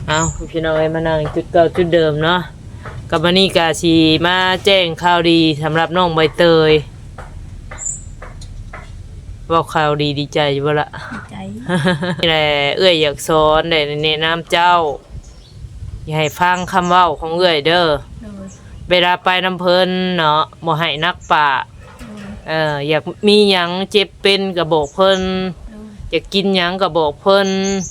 ເອົາ ພີ່ນ້ອງເອີຍ ມານັ່ງຈຸດເກົ່າຈຸດເດີມເນາະ. ກັບມື້ນີ້ກະຊິມາແຈ້ງຂ່າວດີສຳລັບນ້ອງໃບເຕີຍ. ເວົ້າຂ່າວດີ ດີໃຈຢູ່ບໍ່ລະ? ດີໃຈ. ນີ້ແຫຼະ ເອື້ອຍຢາກສອນ ໄດ້ແນະນຳເຈົ້າ ຢ່າໃຫ້ຟັງຄຳເວົ້າຂອງເອື້ອຍເດີ. ໂດຍ. ເວລາໄປນຳເພິ່ນເນາະ ບໍ່ໃຫ້ໜັກປາກ. ໂດຍ. ເອີ ຢາກມີຫຍັງເຈັບເປັນກໍບອກເພິ່ນ. ໂດຍ. ຢາກກິນຫຍັງກໍບອກເພິ່ນ.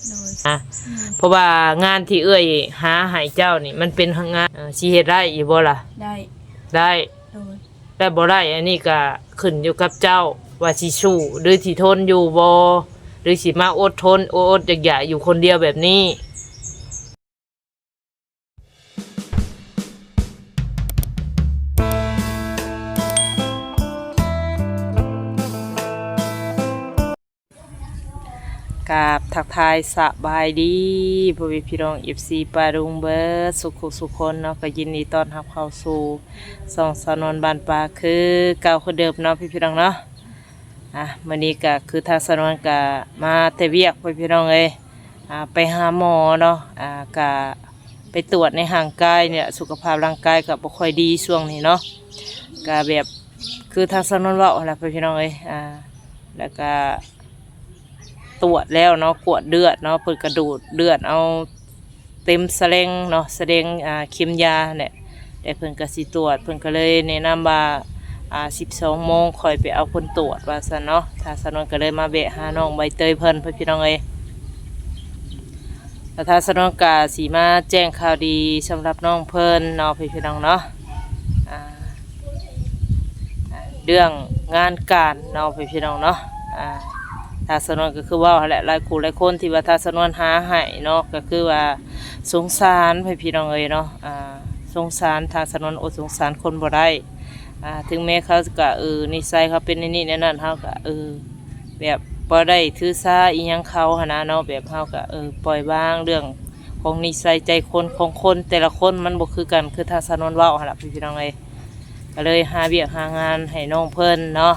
ໂດຍ. ອາ ອືມ ເພາະວ່າງານທີ່ເອື້ອຍຫາໃຫ້ເຈົ້ານີ້ ມັນເປັນງານ ເອີ ຊິເຮັດໄດ້ຢູ່ບໍ່ລະ? ໄດ້. ໄດ້. ໂດຍ. ແລະ ບໍ່ໄດ້ ອັນນີ້ກະຂຶ້ນຢູ່ກັບເຈົ້າວ່າຊິສູ້ ຫຼື ຊິທົນຢູ່ບໍ່ ຫຼື ຊິມາອົດທົນ ອົດໆ ຢາກໆ ຢູ່ຄົນດຽວແບບນີ້. ກາບທັກທາຍສະບາຍດີ ພໍ່ແມ່ພີ່ນ້ອງ ເອັຟຊີ ປ້າລຸງເບິດສຸກໆ ສຸກຄົນເນາະ, ກໍຍິນດີຕ້ອນຮັບເຂົ້າສູ່ຊ່ອງສາວນວນບ້ານປ່າຄືເກົ່າຄືເດີມເນາະ ພີ່ນ້ອງເນາະ. ອ່າ ມື້ນີ້ກໍຄືທາງສາວນວນກໍມາແຕ່ວຽກ ພໍ່ແມ່ພີ່ນ້ອງເອີຍ, ອ່າ ໄປຫາໝໍເນາະ, ອ່າ ກໍໄປຕວດໃນຮ່າງກາຍນີ້ແຫຼະ, ສຸຂະພາບຮ່າງກາຍກໍບໍ່ຄ່ອຍດີຊ່ວງນີ້ເນາະ, ກໍແບບ ຄືທາງສາວນວນເວົ້າຫັ້ນລະ ພໍ່ແມ່ພີ່ນ້ອງເອີຍ. ອ່າ ແລ້ວກະຕວດແລ້ວເນາະ ກວດເລືອດເນາະ ເພິ່ນກະດູດເລືອດເອົາເຕັມສະແລງເນາະ ສະແລງ ອ່າ ເຂັມຢາຫັ້ນແຫຼະ. ແຕ່ເພິ່ນກະຊິຕວດ ເພິ່ນກະເລີຍແນະນຳວ່າ ອ່າ ສິບສອງໂມງຄ່ອຍໄປເອົາຜົນຕວດວ່າຊັ້ນເນາະ. ທາງສາວນວນກະເລີຍມາແວະຫານ້ອງໃບເຕີຍເພິ່ນ ພໍ່ແມ່ພີ່ນ້ອງເອີຍ. ແລ້ວທາງສາວນວນກະຊິມາແຈ້ງຂ່າວດີສຳລັບນ້ອງເພິ່ນເນາະ ພີ່ນ້ອງເນາະ, ອ່າ ເລື່ອງງານການເນາະ ພີ່ນ້ອງເນາະ. ອ່າ ທາງສາວນວນກໍຄືເວົ້າຫັ້ນແຫຼະ ຫຼາຍຄູ່ຫຼາຍຄົນທີ່ວ່າທາງສາວນວນຫາໃຫ້ເນາະ ກໍຄືວ່າສົງສານ ພີ່ນ້ອງເອີຍເນາະ, ອ່າ ສົງສານ ທາງສາວນວນອົດສົງສານຄົນບໍ່ໄດ້. ອ່າ ເຖິງແມ້ເຂົາກະ ເອີ ນິໄສເຂົາເປັນແນວນີ້ແນວນັ້ນ ເຮົາກະ ເອີ ແບບບໍ່ໄດ້ຖືສາອີ່ຫຍັງເຂົາຫັ້ນນະເນາະ, ແບບເຮົາກະ ເອີ ປ່ອຍວາງເລື່ອງຂອງນິໄສໃຈຄົນ ຂອງຄົນແຕ່ລະຄົນມັນບໍ່ຄືກັນ ຄືທາງສາວນວນເວົ້າຫັ້ນລະ ພີ່ນ້ອງເອີຍ. ກະເລີຍຫາວຽກຫາງານໃຫ້ນ້ອງເພິ່ນເນາະ,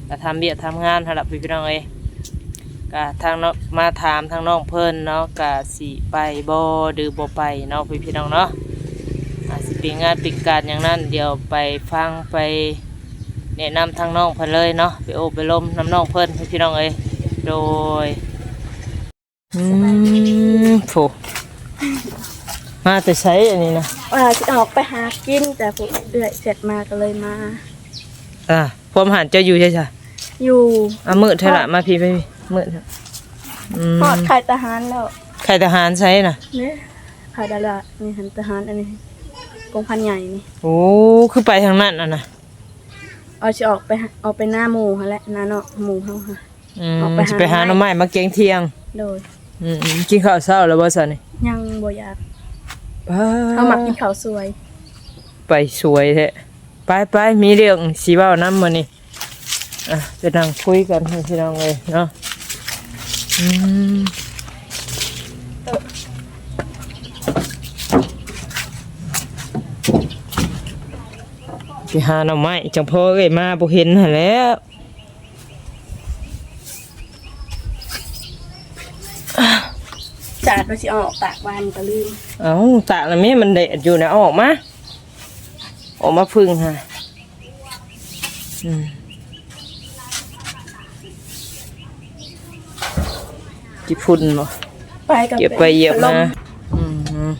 ກະທຳວຽກທຳງານຫັ້ນລະ ພີ່ນ້ອງເອີຍ. ກະທາງເນາະ ມາຖາມທາງນ້ອງເພິ່ນເນາະ ກະຊິໄປບໍ່ ຫຼື ບໍ່ໄປເນາະ ພີ່ນ້ອງເນາະ. ອາດຊິເປັນງານເປັນການຫຍັງນັ້ນ ດຽວໄປຟັງ ໄປແນະນຳທາງນ້ອງເພິ່ນເລີຍເນາະ, ໄປໂອ້ໄປລົມນຳນ້ອງເພິ່ນ ພີ່ນ້ອງເອີຍ. ໂດຍ. ອືມ ໂຖ ມາແຕ່ໃສອັນນີ້ນະ? ວ່າຊິອອກໄປຫາກິນ ແຕ່ຜູ້ເອື້ອຍແຊັດມາກໍເລີຍມາ. ອ່າ ພວມຫັ້ນເຈົ້າຢູ່ໃສຊະ? ຢູ່ ອ່າ ມືດແທ້ລະ ມາພີ້ ໄປພີ້ ມືດ. ອືມ ຮອດຄ້າຍທະຫານແລ້ວ. ຄ້າຍທະຫານໃສນະ? ນີ້ ຄ້າຍດາລາດນີ້ຫັ້ນ ທະຫານອັນນີ້ ກອງພັນໃຫຍ່ນີ້. ໂອ້ ຄືໄປທາງນັ້ນຫັ້ນນະ? ເອົາ ຊິອອກໄປ ອອກໄປນາໝູ່ຫັ້ນແຫຼະ ນາເນາະ ໝູ່ເຮົາຫັ້ນ. ອືມ ອອກໄປຫາ ຊິໄປຫາໜໍ່ໄມ້ ໜໍ່ໄມ້ມາແກງທ່ຽງ. ໂດຍ. ອືມໆ ກິນເຂົ້າເຊົ້າແລ້ວບໍ່ຊະນີ້? ຍັງບໍ່ຢາກ. ປ້າ ເຮົາມັກກິນເຂົ້າສວຍ. ໄປສວຍແທ້. ໄປໆ ມີເລື່ອງຊິເວົ້ານຳມື້ນີ້. ອ່ະ ໄປນັ່ງຄຸຍກັນ ພີ່ນ້ອງເອີຍເນາະ. ອືມ ໄປຫາໜໍ່ໄມ້ ຈັ່ງພໍເອື້ອຍມາບໍ່ເຫັນຫັ້ນແຫຼ້ວ. ສາດວ່າຊິເອົາອອກຕາກວານກໍລືມ. ເອົ້າ ຕາກແລ້ວແມ່ ມັນແດດຢູ່ນະ ເອົາອອກມາ ອອກມາເພິ່ງຫາ. ອືມ ຂີ້ຝຸ່ນບໍ່? ໄປກັບ ຢຽບໄປຢຽບມາ. ອືມ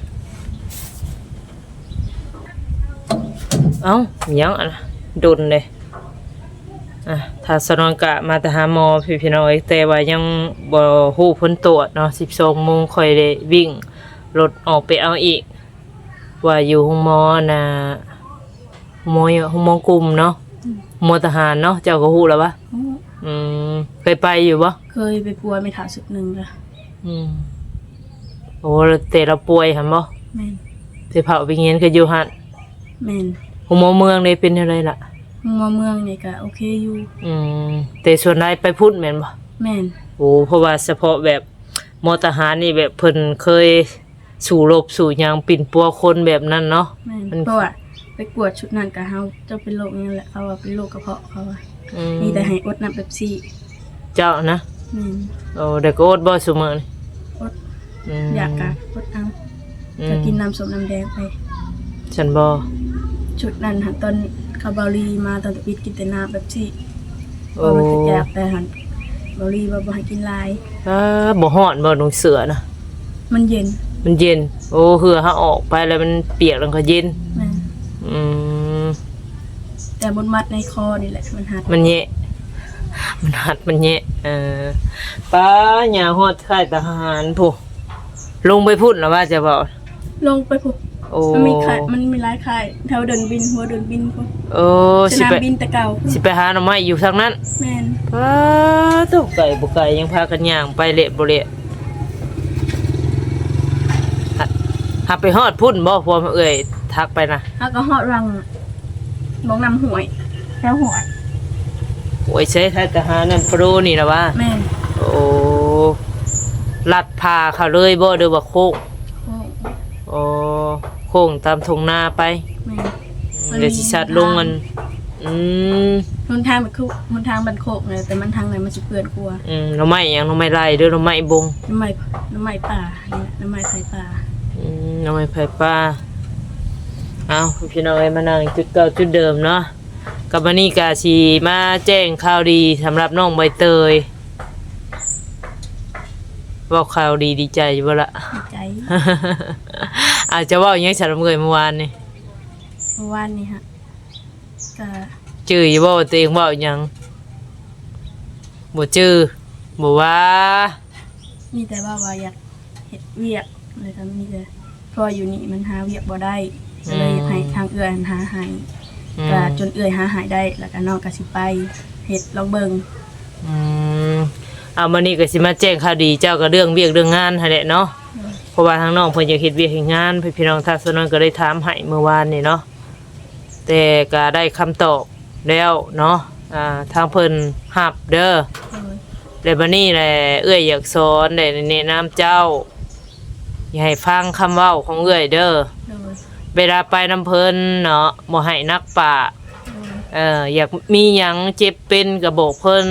ເອົ້າ ຫຍັງອັນນັ້ນ ດົນເດ້. ອ່ະ ທາງສາວນວນກະມາແຕ່ຫາໝໍ ພີ່ນ້ອງເອີຍ, ແຕ່ວ່າຍັງບໍ່ຮູ້ຜົນຕວດເນາະ. ສິບສອງໂມງຂ້ອຍໄດ້ວິ່ງລົດອອກໄປເອົາອີກ ວ່າຢູ່ໂຮງໝໍ ອັນນ່າ ໝໍ ໂຮງໝໍກຸ່ມເນາະ. ອືມ ໝໍທະຫານເນາະ ເຈົ້າກໍຮູ້ແລ້ວວະ? ຮູ້. ອືມ ເຄີຍໄປຢູ່ບໍ່? ເຄີຍໄປປົວແມ່ເຖົ້າຊຸດໜຶ່ງລະ. ອືມ ໂອ້ ແຕ່ລາວປ່ວຍຫັ້ນບໍ່? ແມ່ນ. ແຕ່ເຖົ້າໄປຮຽນກໍຢູ່ຫັ້ນ? ແມ່ນ. ໂຮງໝໍເມືອງນີ້ເປັນແນວໃດລະ? ໂຮງໝໍເມືອງນີ້ກໍໂອເຄຢູ່. ອືມ ແຕ່ສ່ວນຫຼາຍໄປພຸ້ນແມ່ນບໍ່? ແມ່ນ. ໂອ້ ເພາະວ່າສະເພາະແບບໝໍທະຫານນີ້ ແບບເພິ່ນເຄີຍ ສູ້ລົບສູ້ຫຍັງ ປິ່ນປົວຄົນແບບນັ້ນເນາະ. ແມ່ນ. ມັນ ເພາະວ່າໄປກວດຊຸດນັ້ນກະເຮົາ ເຈົ້າເປັນໂລກຫຍັງແຫຼະ ເຂົາວ່າເປັນໂລກກະເພາະ ເຂົາວ່າ. ອືມ ມີແຕ່ໃຫ້ອົດນ້ຳເປັບຊີ. ເຈົ້ານະ? ແມ່ນ. ໂອ້ ແລ້ວກໍອົດບໍ່ຊຸມື້ນີ້? ອົດ. ອືມ ຢາກກະອົດເອົາ. ອືມ ກໍກິນນ້ຳສົ້ມນ້ຳແດງໄປ. ຊັ້ນບໍ່? ຊຸດນັ້ນຫັ້ນ ຕອນເຂົາເບົາລີມາຕອນທຳອິດ ກິນແຕ່ນ້ຳເປັບຊີ. ໂອ້ ເພາະວ່າມັນຄືຢາກ ແຕ່ຫັ້ນເບົາລີວ່າບໍ່ໃຫ້ກິນຫຼາຍ. ອ້າ ບໍ່ຮ້ອນບໍ່? ນຸ່ງເສື້ອນະ. ມັນເຢັນ. ມັນເຢັນ. ໂອ້ ເຫື່ອເຮົາອອກໄປແລ້ວມັນປຽກ ແລ້ວກໍເຢັນ. ແມ່ນ. ອືມ ແຕ່ບົດມັດໃນຄໍນີ້ແຫຼະ ມັນຮັດ ມັນແຍະ ມັນຮັດ ມັນແຍະ. ເອີ ປ້າ ຍ່າງຮອດຄ້າຍທະຫານພຸ້ນ. ລົງໄປພຸ້ນລະວ່າຈະເວົ້າ? ລົງໄປພຸ້ນ. ໂອ້ ມັນມີຄ້າຍ ມັນມີຫຼາຍຄ້າຍ ແຖວເດີ່ນບິນ ຫົວເດີ່ນບິນພຸ້ນ. ໂອ້ ສະໜາມບິນແຕ່ເກົ່າພຸ້ນ. ຊິໄປຫາໜໍ່ໄມ້ຢູ່ທາງນັ້ນ? ແມ່ນ. ປ້າ ໂທ້ ໄກບໍ່ໄກ ຍັງພາກັນຍ່າງໄປເລະບໍ່ເລະ. ຫາ ຫາໄປຮອດພຸ້ນບໍ່? ພວກເອື້ອຍທັກໄປນະ ຫາກໍຮອດວັງ ໝ່ອງນ້ຳຫ້ວຍ ແຖວຫ້ວຍ. ໂອ້ຍ ໃຊ້ທາດທະຫານນັ້ນໂປຣນີ້ລະວ່າ? ແມ່ນ. ໂອ້ ລັດຜ່າເຂົາເລີຍບໍ່ ຫຼືວ່າໂຄ້ງ? ໂຄ້ງ. ອໍ ໂຄ້ງຕາມທົ່ງນາໄປ. ແມ່ນ. ອືມ ມັນ ແລ້ວຊິຊັດລົງ ມັນ ທາງ ອັນ ອືມ ຫົນທາງມັນຄຸ ຫົນທາງມັນໂຄກນະ ແຕ່ມັນທາງໃນມັນຊິເປື້ອນກວ່າ. ອືມ ໜໍ່ໄມ້ຫຍັງ? ໜໍ່ໄມ້ໄລ່ ຫຼືໜໍ່ໄມ້ບົງ? ໜໍ່ໄມ້ ໜໍ່ໄມ້ປ່ານີ້ແຫຼະ ໜໍ່ໄມ້ໄຜ່ປ່າ. ອືມ ໜໍ່ໄມ້ໄຜ່ປ່າ. ເອົາ ພີ່ນ້ອງເອີຍ ມານັ່ງຈຸດເກົ່າຈຸດເດີມເນາະ. ກັບມື້ນີ້ກະຊິມາແຈ້ງຂ່າວດີສຳລັບນ້ອງໃບເຕີຍ. ເວົ້າຂ່າວດີ ດີໃຈຢູ່ບໍ່ລະ? ດີໃຈ. ອາດຈະເວົ້າຫຍັງຊັ້ນເອີຍ ມື້ວານນີ້? ມື້ວານນີ້ຫະ ກະ ຈື່ຢູ່ບໍ່ວ່າຕົວເອງເວົ້າຫຍັງ? ບໍ່ຈື່ ບໍ່ວ່າ ມີແຕ່ເວົ້າວ່າຢາກເຮັດວຽກ ແລ້ວກໍມີແຕ່ ເພາະວ່າຢູ່ນີ້ມັນຫາວຽກບໍ່ໄດ້ ກໍເລີຍ ອືມ ຢາກໃຫ້ທາງເອື້ອຍຫັ້ນຫາໃຫ້. ອືມ ກໍຈົນເອື້ອຍຫາໃຫ້ໄດ້ ແລ້ວກໍນ້ອງກໍຊິໄປເຮັດລອງເບິ່ງ. ອືມ ເອົາ ມື້ນີ້ກໍຊິມາແຈ້ງຂ່າວດີເຈົ້າ ກໍເລື່ອງວຽກເລື່ອງງານຫັ້ນແຫຼະເນາະ. ໂດຍ. ເພາະວ່າທາງນ້ອງເພິ່ນຢາກເຮັດວຽກເຮັດງານ ພີ່ນ້ອງ ທາງສາວນວນກໍໄດ້ຖາມໃຫ້ມື້ວານນີ້ເນາະ. ແຕ່ກໍໄດ້ຄຳຕອບແລ້ວເນາະ ອ່າ ທາງເພິ່ນຮັບເດີ. ໂດຍ. ແລະ ບັດນີ້ແຫຼະ ເອື້ອຍຢາກສອນ ແລະ ແນະນຳເຈົ້າ ຢ່າໃຫ້ຟັງຄຳເວົ້າຂອງເອື້ອຍເດີ. ໂດຍ. ເວລາໄປນຳເພິ່ນເນາະ ບໍ່ໃຫ້ໜັກປາກ. ໂດຍ. ເອີ ຢາກມີຫຍັງເຈັບເປັນກໍບອກເພິ່ນ.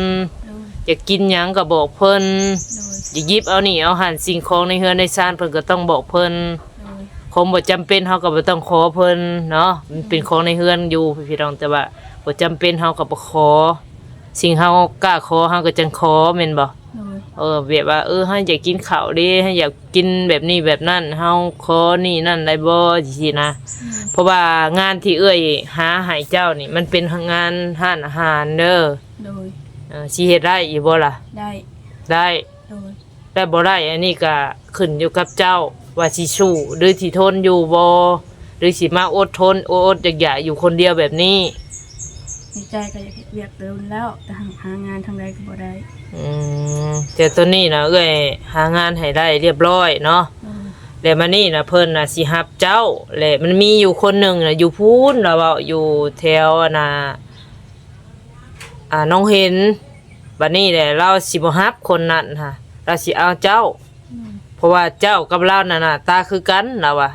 ໂດຍ. ຢາກກິນຫຍັງກໍບອກເພິ່ນ. ໂດຍ. ຢາກຫຍິບເອົານີ້ເອົາຫັ້ນ ສິ່ງຂອງໃນເຮືອນໃນຊານ ເພິ່ນກໍຕ້ອງບອກເພິ່ນ. ໂດຍ. ຂອງບໍ່ຈຳເປັນເຮົາກໍບໍ່ຕ້ອງຂໍເພິ່ນເນາະ ມັນເປັນ ໂດຍ ຂອງໃນເຮືອນຢູ່ ພີ່ນ້ອງ ແຕ່ວ່າບໍ່ຈຳເປັນເຮົາກໍບໍ່ຂໍ ສິ່ງເຮົາກ້າຂໍເຮົາກໍຈັ່ງຂໍ ແມ່ນບໍ່? ໂດຍ. ເອີ ແບບວ່າ ເອີ ເຮົາຢາກກິນເຂົ້າເດ້ ເຮົາຢາກກິນແບບນີ້ແບບນັ້ນ ເຮົາຂໍນີ້ນັ້ນໄດ້ບໍ່ ຈັ່ງຊີ້ນະ. ໂດຍ. ເພາະວ່າງານທີ່ເອື້ອຍຫາໃຫ້ເຈົ້ານີ້ ມັນເປັນງານຮ້ານອາຫານເດີ. ໂດຍ. ເອີ ຊິເຮັດໄດ້ຢູ່ບໍ່ລະ? ໄດ້. ໄດ້. ໂດຍ. ແຕ່ບໍ່ໄດ້ ອັນນີ້ກະຂຶ້ນຢູ່ກັບເຈົ້າວ່າຊິສູ້ ຫຼືຊິທົນຢູ່ບໍ່ ຫຼືຊິມາອົດທົນ ອົດໆຢາກໆຢູ່ຄົນດຽວແບບນີ້. ໃນໃຈກໍຢາກເຮັດວຽກແຕ່ດົນແລ້ວ ແຕ່ຫາ ຫາງານທາງໃດກໍບໍ່ໄດ້. ອືມ ແຕ່ຕອນນີ້ນະ ເອື້ອຍຫາງານໃຫ້ໄດ້ລຽບລ້ອຍເນາະ. ອືມ. ແລ້ວມານີ້ນະ ເພິ່ນນະຊິຮັບເຈົ້າ ແລະ ມັນມີຢູ່ຄົນໜຶ່ງນະ ຢູ່ພຸ້ນ ລາວເວົ້າຢູ່ແຖວອັນນະ ອ່າ ໜອງເຫັນ. ບັດນີ້ແຫຼະ ລາວຊິບໍ່ຮັບຄົນນັ້ນຫະ ລາວຊິເອົາເຈົ້າ. ອືມ. ເພາະວ່າເຈົ້າກັບລາວນັ້ນໜ້າຕາຄືກັນ ລາວວ່າ.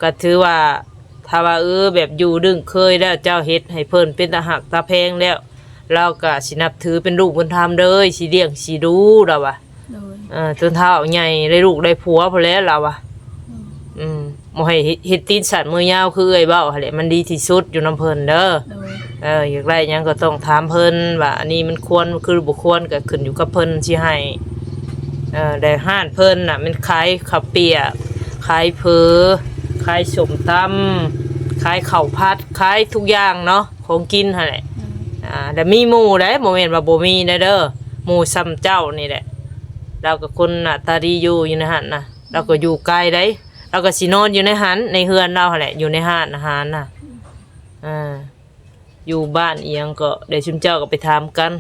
ກໍຖືວ່າ ຖ້າວ່າ ເອີ ແບບຢູ່ດຶ້ງເຄີຍແລ້ວ ເຈົ້າເຮັດໃຫ້ເພິ່ນເປັນຕາຮັກຕາແພງແລ້ວ ລາວກໍຊິນັບຖືເປັນລູກບຸນທຳເລີຍ ຊິລ້ຽງຊິດູ ລາວວ່າ. ໂດຍ. ເອີ ຈົນເຖົ້າໃຫຍ່ໄດ້ລູກໄດ້ຜົວພຸ້ນແຫຼະ ລາວວ່າ. ອືມ. ອືມ ບໍ່ໃຫ້ເຮັດ ເຮັດຕີນສັ້ນມືຍາວຄືເອື້ອຍເວົ້າຫັ້ນແຫຼະ ມັນດີທີ່ສຸດຢູ່ນຳເພິ່ນເດີ. ໂດຍ. ເອີ ຢາກໄດ້ຫຍັງກໍຕ້ອງຖາມເພິ່ນວ່າ ອັນນີ້ມັນຄວນຄືບໍ່ຄວນ ກໍຂຶ້ນຢູ່ກັບເພິ່ນຊິໃຫ້. ເອີ ແລະ ຮ້ານເພິ່ນນະ ແມ່ນຂາຍເຂົ້າປຽກ ຂາຍເຝີ ຂາຍສົ້ມຕຳ ຂາຍເຂົ້າຜັດ ຂາຍທຸກຢ່າງເນາະ ຂອງກິນຫັ້ນແຫຼະ. ໂດຍ. ອ່າ ແລະ ມີໝູ່ໃດ໋ ບໍ່ແມ່ນວ່າບໍ່ມີໃດ໋ເດີ ໝູ່ຊ່ຳເຈົ້ານີ້ແຫຼະ. ລາວກໍຄົນໜ້າຕາດີຢູ່ ຢູ່ໃນຫັ້ນນະ ລາວກໍຢູ່ໄກໃດ໋ ລາວກໍຊິນອນຢູ່ໃນຫັ້ນ ໃນເຮືອນລາວຫັ້ນແຫຼະ ຢູ່ໃນຮ້ານອາຫານນະ. ອ່າ ຢູ່ບ້ານອີ່ຫຍັງກໍໄດ້ ຊຸມເຈົ້າກໍໄປຖາມກັນ.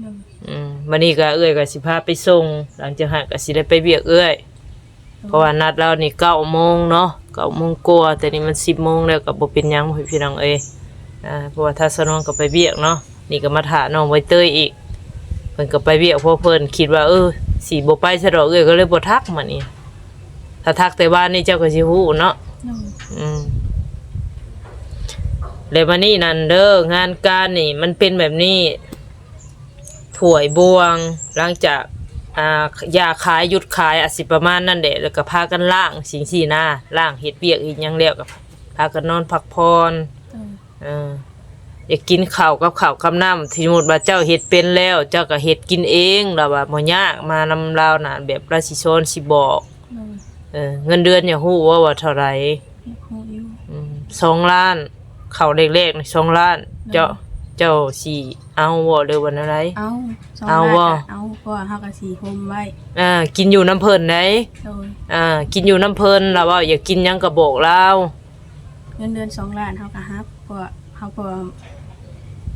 ໂດຍ. ອືມ ບັດນີ້ກໍເອື້ອຍກໍຊິພາໄປສົ່ງ ຫຼັງຈາກຫັ້ນກໍຊິໄດ້ໄປວຽກເອື້ອຍ. ໂດຍ. ເພາະວ່ານັດລາວນີ້ເກົ້າໂມງເນາະ ເກົ້າໂມງກວ່າ ແຕ່ນີ້ມັນສິບໂມງແລ້ວ ກໍບໍ່ເປັນຫຍັງພີ່ນ້ອງເອີຍ. ອ່າ ເພາະວ່າທາງສາວນວນກໍໄປວຽກເນາະ ນີ້ກໍມາຖ້ານ້ອງໃບເຕີຍອີກ ເພິ່ນກໍໄປວຽກ ເພາະເພິ່ນຄິດວ່າ ເອີ ຊິບໍ່ໄປຊະດອກ ເອື້ອຍກໍເລີຍບໍ່ທັກມື້ນີ້. ຖ້າທັກແຕ່ວານນີ້ເຈົ້າກໍຊິຮູ້ເນາະ. ໂດຍ. ອືມ ແລ້ວມານີ້ນັ້ນເດີ ງານການນີ້ມັນເປັນແບບນີ້ ຖ້ວຍບ່ວງ ຫຼັງຈາກ ອ່າ ຢ່າຂາຍ ຢຸດຂາຍ ອາດຊິປະມານນັ້ນແຫຼະ ແລ້ວກໍພາກັນລ້າງ ຈັ່ງຊີ້ນະ ລ້າງ ເຮັດວຽກເຮັດຫຍັງແລ້ວກໍພາກັນນອນພັກຜ່ອນ. ເອີ ເອີ ຢາກກິນເຂົ້າກັບເຂົ້າກັບນ້ຳ ສົມມຸດວ່າເຈົ້າເຮັດເປັນແລ້ວ ເຈົ້າກໍເຮັດກິນເອງ ລາວວ່າບໍ່ຍາກ ມານຳລາວນະ ແບບລາວຊິສອນຊິບອກ. ເອີ ເງິນເດືອນຢາກຮູ້ບໍ່ວ່າເທົ່າໃດ? ຢາກຮູ້ຢູ່. ອືມ ສອງລ້ານ ເຂົ້າແລກໆນີ້ສອງລ້ານ ເຈົ້າ ເຈົ້າຊິເອົາບໍ່ ຫຼືວ່າແນວໃດ? ເອົາ ເອົາບໍ່? ເອົາ ເພາະວ່າເຮົາກໍຊິໂຮມໄວ້. ອ່າ ກິນຢູ່ນຳເພິ່ນໃດ. ໂດຍ. ອ່າ ກິນຢູ່ນຳເພິ່ນ ລາວເວົ້າຢາກກິນຫຍັງກໍບອກລາວ. ເງິນເດືອນສອງລ້ານເຮົາກໍຮັບ ເພາະວ່າເຮົາກໍ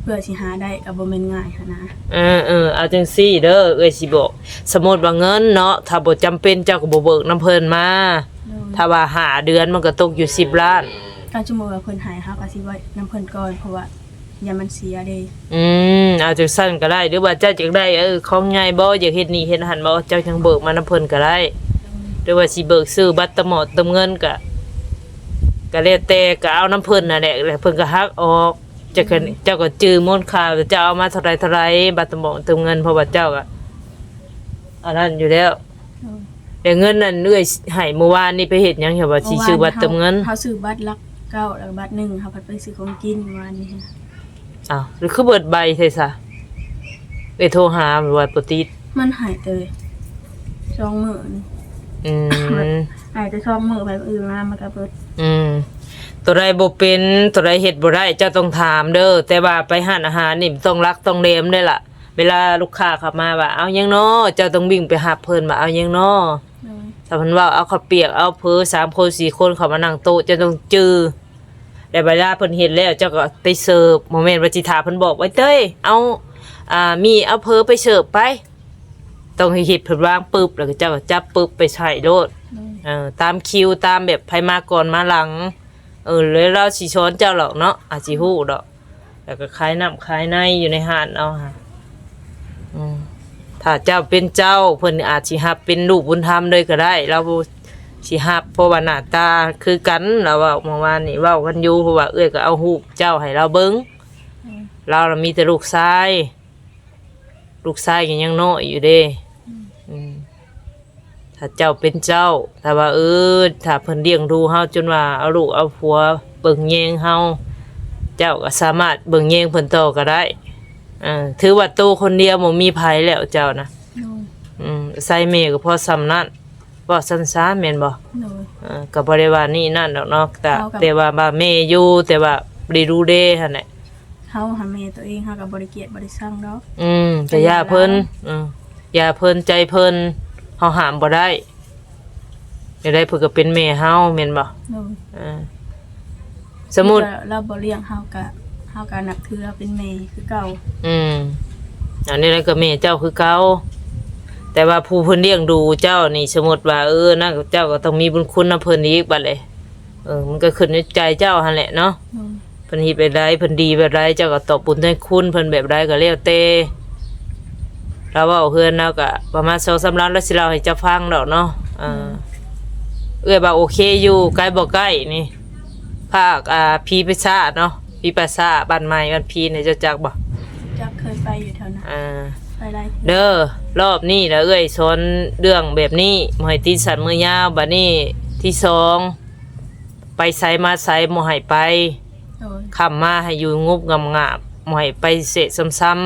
ເພື່ອຊິຫາໄດ້ກໍບໍ່ແມ່ນງ່າຍຫັ້ນນະ. ເອີໆ ເອົາຈັ່ງຊີ້ເດີ ເອື້ອຍຊິບອກ ສົມມຸດວ່າເງິນເນາະ ຖ້າບໍ່ຈຳເປັນເຈົ້າກໍບໍ່ເບີກນຳເພິ່ນມາ. ໂດຍ. ຖ້າວ່າຫ້າເດືອນມັນກໍຕົກຢູ່ສິບລ້ານ. ຖ້າສົມມຸດວ່າເພິ່ນໃຫ້ເຮົາກໍຊິໄວ້ນຳເພິ່ນກ່ອນ ເພາະວ່າ ຢ້ານມັນເສຍເດ້. ອືມ ເອົາຈັ່ງຊັ້ນກໍໄດ້ ຫຼືວ່າເຈົ້າຢາກໄດ້ ເອີ ຂອງໃຫຍ່ບໍ່ ຢາກເຮັດນີ້ເຮັດຫັ້ນບໍ່ ເຈົ້າຈັ່ງເບີກມານຳເພິ່ນກໍໄດ້. ໂດຍ. ຫຼືວ່າຊິເບີກຊື້ບັດເຕີມໝອກເຕີມເງິນກໍ ກໍແລ້ວແຕ່ ກໍເອົານຳເພິ່ນນັ້ນແຫຼະ ແລ້ວເພິ່ນກໍຫັກອອກ. ເຈົ້າກໍ ອືມ ເຈົ້າກໍຈື່ມູນຄ່າວ່າເຈົ້າເອົາມາເທົ່າໃດເທົ່າໃດ ບັດເຕີມໝອກເຕີມເງິນ ເພາະວ່າເຈົ້າກໍອັນນັ້ນຢູ່ແລ້ວ. ໂດຍ. ແລ້ວເງິນນັ້ນເອື້ອຍໃຫ້ມື້ວານນີ້ໄປເຮັດຫຍັງ ເຫັນວ່າຊິຊື້ບັດເຕີມເງິນ? ເຮົາ ເຮົາຊື້ບັດຫຼັກເກົ້າ ແລ້ວກໍບັດໜຶ່ງ ເຮົາພັດໄປຊື້ຂອງກິນມື້ວານນີ້. ອ້າວ ແລ້ວຄືເບິດໄວແທ້ຊະ? ເອື້ອຍໂທຫາວ່າບໍ່ຕິດ. ມັນໃຫ້ແຕ່ສອງມື້ນີ້. ອືມ ໃຫ້ແຕ່ສອງມື້ ໄປມື້ອື່ນມາມັນກໍເບິດ. ອືມ ໂຕໃດບໍ່ເປັນ ໂຕໃດເຮັດບໍ່ໄດ້ ເຈົ້າຕ້ອງຖາມເດີ ແຕ່ວ່າໄປຮ້ານອາຫານນີ້ຕ້ອງຫຼັກຕ້ອງແຫຼມເດ້ລະ. ເວລາລູກຄ້າເຂົ້າມາວ່າ ເອົາຫຍັງນໍ ເຈົ້າຕ້ອງວິ່ງໄປຮັບເພິ່ນວ່າ ເອົາຫຍັງນໍ. ໂດຍ. ຖ້າເພິ່ນເວົ້າ ເອົາເຂົ້າປຽກ ເອົາເຝີ ສາມຄົນ ສີ່ຄົນ ເຂົ້າມານັ່ງໂຕະ ເຈົ້າຕ້ອງຈື່. ແລ້ວເວລາເພິ່ນເຮັດແລ້ວ ເຈົ້າກໍໄປເສີບ ບໍ່ແມ່ນວ່າຊິຖ້າເພິ່ນບອກ ໄອ້ເຕີຍ ເອົາ ອ່າ ໝີ່ ເອົາເຝີໄປເສີບໄປ. ຕ້ອງໃຫ້ເຮັດ ເພິ່ນວາງປຶບ ແລ້ວກໍເຈົ້າກໍຈັບປຶບໄປໃສ່ໂລດ. ໂດຍ. ເອີ ຕາມຄິວ ຕາມແບບໃຜມາກ່ອນມາຫຼັງ. ເອີ ແລ້ວລາວຊິສອນເຈົ້າດອກເນາະ ອາດຊິຮູ້ດອກ. ແລ້ວກໍຂາຍນ້ຳຂາຍໃນຢູ່ໃນຮ້ານເຮົາຫັ້ນ. ອືມ ຖ້າເຈົ້າເປັນເຈົ້າ ເພິ່ນອາດຊິຮັບເປັນລູກບຸນທຳເລີຍກໍໄດ້ ລາວຊິຮັບ ເພາະວ່າໜ້າຕາຄືກັນ. ລາວເວົ້າເມື່ອວານນີ້ ເວົ້າກັນຢູ່ ເພາະວ່າເອື້ອຍກໍເອົາຮູບເຈົ້າໃຫ້ລາວເບິ່ງ. ອືມ ລາວລະມີແຕ່ລູກຊາຍ ລູກຊາຍກໍຍັງນ້ອຍຢູ່ເດ້. ອືມ ອືມ ຖ້າເຈົ້າເປັນເຈົ້າ ຖ້າວ່າ ເອີ ຖ້າເພິ່ນລ້ຽງດູເຮົາຈົນວ່າເອົາລູກເອົາຜົວເບິ່ງແຍງເຮົາ ເຈົ້າກໍສາມາດເບິ່ງແຍງເພິ່ນຕໍ່ກໍໄດ້. ເອີ ຖືວ່າໂຕຄົນດຽວ ບໍ່ມີໃຜແລ້ວເຈົ້ານະ. ໂດຍ. ອືມ ອາໄສແມ່ກໍພໍສ່ຳນັ້ນ ເວົ້າຊັ້ນຊະ ແມ່ນບໍ່? ໂດຍ. ເອີ ກໍບໍ່ໄດ້ວ່ານີ້ນັ້ນດອກເນາະ ແຕ່ ເຮົາກໍ ແຕ່ວ່າ ວ່າແມ່ຢູ່ ແຕ່ວ່າບໍ່ໄດ້ດູແລຫັ້ນແຫຼະ. ເຮົາຫາແມ່ຕົວເອງ ເຮົາກໍບໍ່ໄດ້ກຽດບໍ່ໄດ້ຊັງດອກ. ອືມ ກໍຢ່າເພິ່ນ ເອີ ຢ່າເພິ່ນ ໃຈເພິ່ນ ເຮົາຫ້າມບໍ່ໄດ້. ຈັ່ງໃດເພິ່ນກໍເປັນແມ່ເຮົາ ແມ່ນບໍ່? ໂດຍ. ເອີ ສົມມຸດ ລາວບໍ່ລ້ຽງເຮົາກໍ ເຮົາກໍນັບຖືລາວເປັນແມ່ຄືເກົ່າ. ອືມ ອັນນີ້ລະກໍແມ່ເຈົ້າຄືເກົ່າ. ແຕ່ວ່າຜູ້ເພິ່ນລ້ຽງດູເຈົ້ານີ້ ສົມມຸດວ່າ ເອີ ນະ ເຈົ້າກໍຕ້ອງມີບຸນຄຸນນຳເພິ່ນອີກບັດນີ້. ເອີ ມັນກໍຂຶ້ນຢູ່ໃຈເຈົ້າຫັ້ນແຫຼະເນາະ. ໂດຍ. ເພິ່ນເຮັດແບບໃດ ເພິ່ນດີແບບໃດ ເຈົ້າກໍຕອບບຸນແທນຄຸນເພິ່ນແບບໃດກໍແລ້ວແຕ່. ລາວເວົ້າເຮືອນລາວກໍປະມານສອງສາມລຳ ລາວຊິເລົ່າໃຫ້ເຈົ້າຟັງດອກເນາະ. ເອີ ໂດຍ. ເອື້ອຍວ່າໂອເຄຢູ່ ໃກ້ບໍ່ໃກ້ນີ້ ພາກ ອ່າ ຜີປາສາດເນາະ ຜີປາສາດ ບ້ານໃໝ່ບ້ານຜີນີ້ ເຈົ້າຈັກບໍ່? ຈັກ ເຄີຍໄປຢູ່ແຖວນັ້ນ. ອ່າ ໄປຫຼາຍເທື່ອ. ເດີ ລອບນີ້ລະເອື້ອຍສອນເລື່ອງແບບນີ້ ບໍ່ໃຫ້ຕິດສັ້ນເມືອຍາວ. ບາດນີ້ທີສອງ ໄປໃສມາໃສບໍ່ໃຫ້ໄປ. ໂດຍ. ຄ່ຳມາໃຫ້ຢູ່ງຸບງາບໆ ບໍ່ໃຫ້ໄປເສະຊຳໆ. ອືມ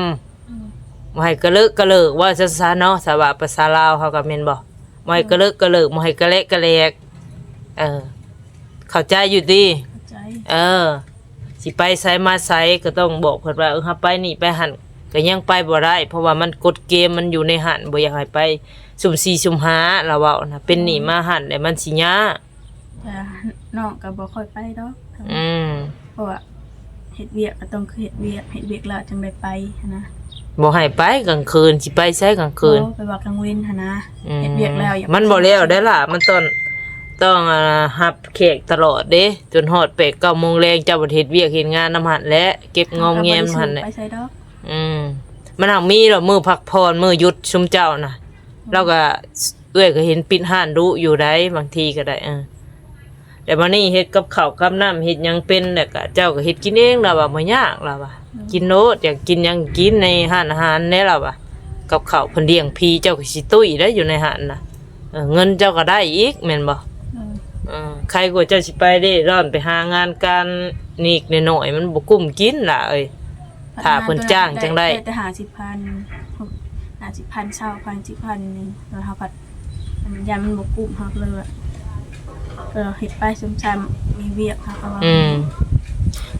ບໍ່ໃຫ້ກະເລີກກະເລີກ ວ່າຊັ້ນຊະເນາະ ສາວະ ພາສາລາວເຮົາກໍແມ່ນບໍ່? ບໍ່ໃຫ້ກະເລີກກະເລີກ ບໍ່ໃຫ້ກະແລກກະແລກ. ເອີ ເຂົ້າໃຈຢູ່ຕິ? ເຂົ້າໃຈ. ເອີ ຊິໄປໃສມາໃສກໍຕ້ອງບອກເພິ່ນວ່າ ເອີ ເຮົາໄປນີ້ໄປຫັ້ນ ກໍຍັງໄປບໍ່ໄດ້ ເພາະວ່າມັນກົດເກນມັນຢູ່ໃນຫັ້ນ ບໍ່ຢາກໃຫ້ໄປສຸ່ມສີ່ສຸ່ມຫ້າ ລາວເວົ້ານະ. ເປັນໜີ້ມາຫັ້ນແລ້ວມັນຊິຍາກ. ແຕ່ນ້ອງກໍບໍ່ຄ່ອຍໄປດອກ. ອືມ ເພາະວ່າເຮັດວຽກກໍຕ້ອງຄືເຮັດວຽກ ເຮັດວຽກແລ້ວຈັ່ງໄດ້ໄປຫັ້ນນະ. ບໍ່ໃຫ້ໄປກາງຄືນ ຊິໄປໃສກາງຄືນ? ບໍ່ ໄປວ່າກາງເວັນຫັ້ນນະ. ອືມ ເຮັດວຽກແລ້ວ ມັນບໍ່ແລ້ວໄດ້ລະ ມັນຕ້ອງ ຕ້ອງ ອ່າ ຮັບແຂກຕະຫຼອດເດ້ ຈົນຮອດແປດເກົ້າໂມງແລງ ເຈົ້າບັດເຮັດວຽກເຮັດງານນຳຫັ້ນແຫຼະ ເກັບງອມແງມຫັ້ນແຫຼະ. ໄປໃສດອກ. ອືມ ມັນຫາກມີດອກມື້ພັກຜ່ອນ ມື້ຢຸດຊຸມເຈົ້ານະ. ລາວກໍ ເອື້ອຍກໍເຫັນປິດຮ້ານດຸຢູ່ໃດ໋ ບາງທີກໍໄດ້. ເອີ ແຕ່ບັດນີ້ເຮັດກັບເຂົ້າກັບນ້ຳ ເຮັດຫຍັງເປັນ ແລ້ວກໍເຈົ້າກໍເຮັດກິນເອງ ລາວວ່າບໍ່ຍາກ ລາວວ່າ. ອືມ ກິນໂລດ ຢາກກິນຫຍັງກິນໃນຮ້ານອາຫານແດ່ ລາວວ່າ. ກັບເຂົ້າເພິ່ນລ້ຽງຟຣີ ເຈົ້າກໍຊິຕຸ້ຍໄດ້ຢູ່ໃນຫັ້ນນະ. ເອີ ເງິນເຈົ້າກໍໄດ້ອີກແມ່ນບໍ່? ເອີ ເອີ ໃຄກວ່າເຈົ້າຊິໄປເລ່ລ່ອນໄປຫາງານການນິດໜ້ອຍໆ ມັນບໍ່ກຸ້ມກິນລະເອີຍ. ຖ້າເພິ່ນຈ້າງຈັ່ງໄດ້ ໄດ້ແຕ່ຫ້າສິບພັນ ຫ້າສິບພັນ ຊາວພັນ ສິບພັນນີ້ ແລ້ວເຮົາພັດ ຢ້ານມັນບໍ່ກຸ້ມ ເຮົາກໍເລີຍວ່າ ເອີ ເຮັດໄປ ຊຸມຊາມມີວຽກ ເຮົາກໍວ່າ ອືມ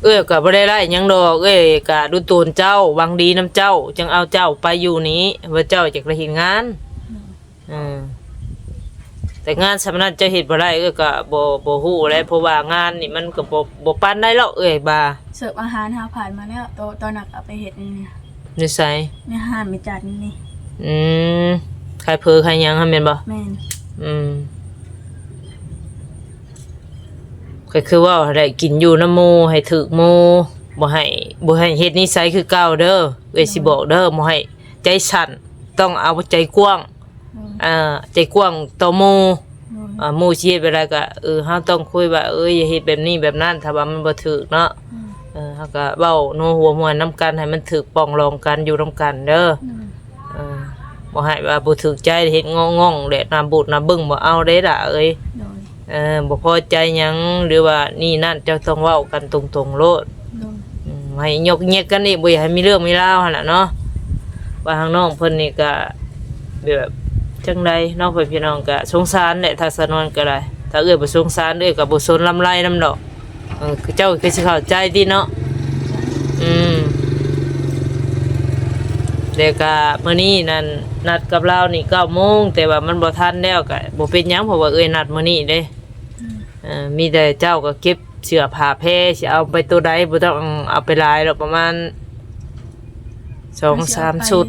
ເອື້ອຍກໍບໍ່ໄດ້ໄລ່ຫຍັງດອກ ເອື້ອຍກໍດູໂຕນເຈົ້າ ຫວັງດີນຳເຈົ້າ ຈຶ່ງເອົາເຈົ້າໄປຢູ່ນີ້ ວ່າເຈົ້າຢາກໄດ້ເຮັດງານ. ອືມ ເອີ ແຕ່ງານສ່ຳນັ້ນເຈົ້າເຮັດບໍ່ໄດ້ ເອື້ອຍກໍບໍ່ ບໍ່ຮູ້ແຫຼະ ເພາະວ່າງານນີ້ມັນກໍບໍ່ ບໍ່ປານໃດຫຼອກ ເອື້ອຍວ່າ. ເສີບອາຫານເຮົາຜ່ານມາແລ້ວ ໂຕ ຕອນນັ້ນເອົາໄປເຮັດນີ້ ຢູ່ໃສ? ໃນຮ້ານແມ່ຈັນນີ້. ອືມ ຂາຍເຝີຂາຍຫຍັງຫັ້ນແມ່ນບໍ່? ແມ່ນ. ອືມ ກໍຄືເວົ້າຫັ້ນແຫຼະ ກິນຢູ່ນຳໝູ່ໃຫ້ຖືກໝູ່ ບໍ່ໃຫ້ ບໍ່ໃຫ້ເຮັດນິໄສຄືເກົ່າເດີ ເອື້ອຍຊິບອກເດີ ບໍ່ໃຫ້ໃຈສັ້ນ ຕ້ອງເອົາໃຈກວ້າງ. ໂດຍ ອ່າ ໃຈກວ້າງຕໍ່ໝູ່ ໂດຍ ອ່າ ໝູ່ຊິເຮັດແບບໃດກໍ ເອີ ເຮົາຕ້ອງຄຸຍວ່າ ເອີ ຢ່າເຮັດແບບນີ້ແບບນັ້ນ ຖ້າວ່າມັນບໍ່ຖືກເນາະ ອືມ ເອີ ເຮົາກໍເວົ້າໂນ້ຫົວມ່ວນນຳກັນ ໃຫ້ມັນຖືກປອງລອງກັນ ຢູ່ນຳກັນເດີ ໂດຍ ເອີ ບໍ່ໃຫ້ວ່າບໍ່ຖືກໃຈ ເຮັດງອງໆ ແຫຼະ ໜ້າບູດໜ້າບຶ້ງ ບໍ່ເອົາເດ້ລະເອີຍ ໂດຍ. ເອີ ບໍ່ພໍໃຈຫຍັງ ຫຼືວ່ານີ້ນັ້ນ ເຈົ້າຕ້ອງເວົ້າກັນຕົງໆໂລດ ໂດຍ ອືມ ໃຫ້ຍົກແຍກກັນອີກ ບໍ່ຢາກໃຫ້ມີເລື່ອງມີລາວຫັ້ນລະເນາະ ວ່າທາງນ້ອງເພິ່ນນີ້ກະແບບຈັ່ງໃດເນາະ ພໍ່ແມ່ພີ່ນ້ອງກະສົງສານແຫຼະ ທາງສາວນວນກະໄດ້ ຖ້າເອື້ອຍບໍ່ສົງສານ ເອື້ອຍກະບໍ່ສົນລຳໄລນຳດອກ ເອີ ເຈົ້າກໍຊິເຂົ້າໃຈຕິເນາະ ອືມ ແລ້ວກະມື້ນີ້ນັ້ນນັດກັບລາວນີ້ເກົ້າໂມງ ແຕ່ວ່າມັນບໍ່ທັນແລ້ວ ກະບໍ່ເປັນຫຍັງ ເພາະວ່າເອື້ອຍນັດມື້ນີ້ເດ້ ອືມ ເອີ ມີແຕ່ເຈົ້າກໍເກັບເສື້ອຜ້າແພ ຊິເອົາໄປໂຕໃດ ບໍ່ຕ້ອງເອົາໄປຫຼາຍດອກ ປະມານສອງສາມຊຸດ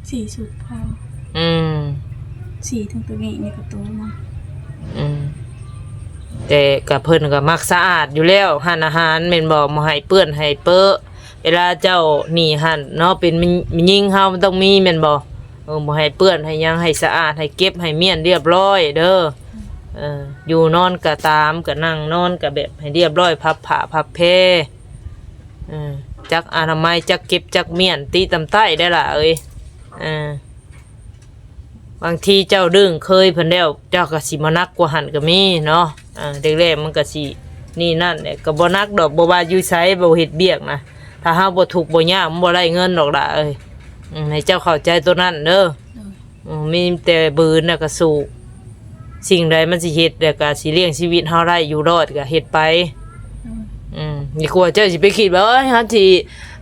ສີ່ຊຸດພໍ ອືມ ສີ່ ທັງໂຕນີ້ ນີ້ກໍໂຕມັນ ອືມ ແຕ່ກໍເພິ່ນກໍມັກສະອາດຢູ່ແລ້ວ ຮ້ານອາຫານແມ່ນບໍ່ ບໍ່ໃຫ້ເປື້ອນໃຫ້ເປິ ເວລາເຈົ້າໜີຮ້ານເນາະ ເປັນແມ່ຍິງເຮົາມັນຕ້ອງມີແມ່ນບໍ່? ເອີ ບໍ່ໃຫ້ເປື້ອນໃຫ້ຫຍັງ ໃຫ້ສະອາດ ໃຫ້ເກັບໃຫ້ມ້ຽນລຽບຮ້ອຍເດີ ເອີ ຢູ່ນອນກໍຕາມ ກໍນັ່ງນອນກໍແບບໃຫ້ລຽບຮ້ອຍ ພັບຜ້າພັບແພ ເອີ ຈັກອະນາໄມ ຈັກເກັບຈັກມ້ຽນ ຕິຕຳໃຕ້ໄດ້ລະເອີຍ ເອີ ບາງທີເຈົ້າດຶງເຄີຍເພິ່ນແລ້ວ ເຈົ້າກໍຊິມາໜັກກວ່າຫັ້ນກໍມີເນາະ ເອີ ແລກໆມັນກໍຊິນີ້ນັ້ນແຫຼະ ກໍບໍ່ໜັກດອກ ບໍ່ວ່າຢູ່ໃສ ບໍ່ເຮັດວຽກນະ ຖ້າເຮົາບໍ່ທຸກບໍ່ຍາກ ມັນບໍ່ໄດ້ເງິນດອກຫຼ້າເອີຍ ອືມ ໃຫ້ເຈົ້າເຂົ້າໃຈໂຕນັ້ນເດີ ໂດຍ ອືມ ມີແຕ່ບືນແລ້ວກໍສູ້ ສິ່ງໃດມັນຊິເຮັດ ແລ້ວກໍຊິລ້ຽງຊີວິດເຮົາໄດ້ຢູ່ລອດກໍເຮັດໄປ ອືມ ອືມ ດີກວ່າເຈົ້າຊິໄປຄິດວ່າ ໂອ້ຍ ເຮົາຊິ